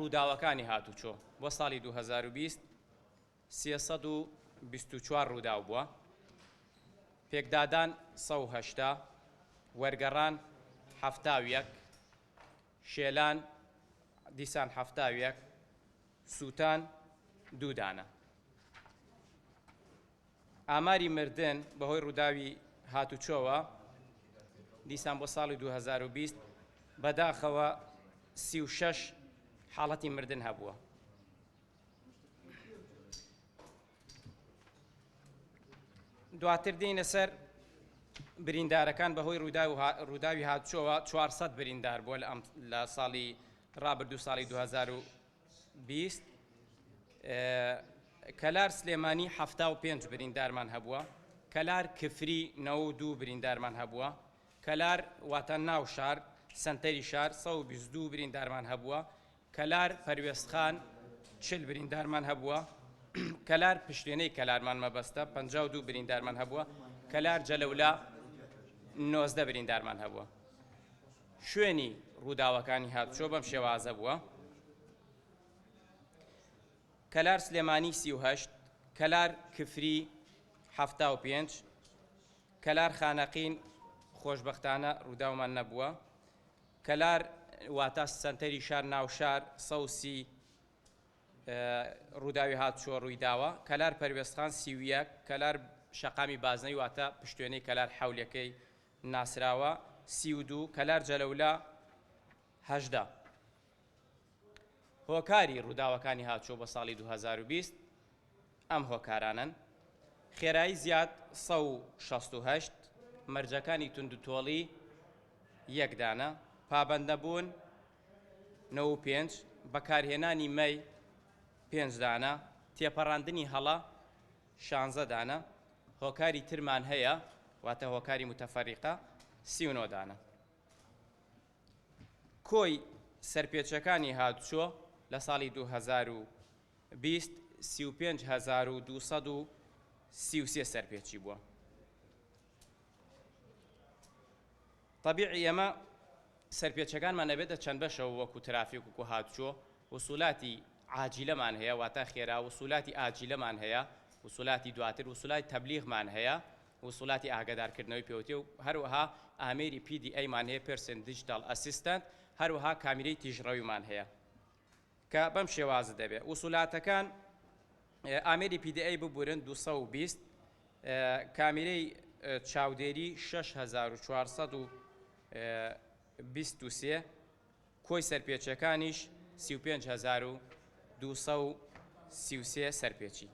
ڕووداوەکانی هاتوچۆ بۆ ساڵی 2020 324 ڕووداو بووە، پێکدادان 180، وەرگەڕان 71، شێلان دیسان 71، سووتان دوو دانە. ئاماری مردن بەهۆی ڕووداوی هاتوچۆوە دیسان بۆ ساڵی 2020 بەداخەوە 36 حاڵەتی مردن هەبووە. دواتر دێینە سەر بریندارەکان بەهۆی ڕووداوی هاتوچۆوە 400 بریندار بووە لە ساڵی ڕابردوو ساڵی 2020 کەلار سلێمانی 75 بریندارمان هەبووە کەلار کفری 92 بریندارمان هەبووە کەلار واتە ناو شار سنتەری شار 122 بریندارمان هەبووە کەلار پەروێزخان 40 بریندارمان هەبووە کەلار پشتێنەی کەلارمان مەبەستە 52 بریندارمان هەبووە کەلار جەلەولا 19 بریندارمان هەبووە شوێنی ڕووداوەکانی هاتوچۆ بەم شێوازە بووە، کەلار سلێمانی 38، کەلار کفری 75، کەلار خانەقین خۆشبەختانە ڕووداومان نەبووە، کەلار واتە سەنتەری شار ناوشار 130 ڕووداوی هاتوچۆ ڕوویداوە، کەلار پەروێزخان 31، کەلار شەقامی بازنەی واتە پشتێنەی کەلار حەولەکەی ناسراوە، 32، کەلار جەلەولا، 18. هۆکاری ڕووداوەکانی هاتوچۆ بۆ ساڵی 2020 ئەم هۆکارانەن، خێرایی زیاد 168، مەرجەکانی توندوتۆڵی یەک دانە، پابەندنەبوون 95، بەکارهێنانی مەی پێنج دانە، تێپەڕاندنی هەڵە شانزە دانە، هۆکاری ترمان هەیە واتە هۆکاری متفەریقە 39 دانە. کۆی سەرپێچەکانی هاتوچۆ لە ساڵی 2020 35233 سەرپێچی بووە. تەبیعی ئێمە سەرپێچەکانمان ئەبێتە چەند بەشەوە وەکو ترافیک وەکو هاتوچۆ وسولاتی عاجیلەمان هەیە واتە خێرا وسولاتی ئاجیلەمان هەیە وسولاتی دواتر وسولای تەبلیغمان هەیە وسولاتی ئاگادارکردنەوەی پێوتێ و هەروەها ئامێری PDA مان هەیە Person Digital Assistant هەروەها کامیرەی تیژڕەویمان هەیە کە بەم شێوازە دەبێت وسولاتەکان ئامێری PDA ببورن 220 کامیرەی چاودێری 6423 کۆی سەرپێچەکانیش 35233 سەرپێچی.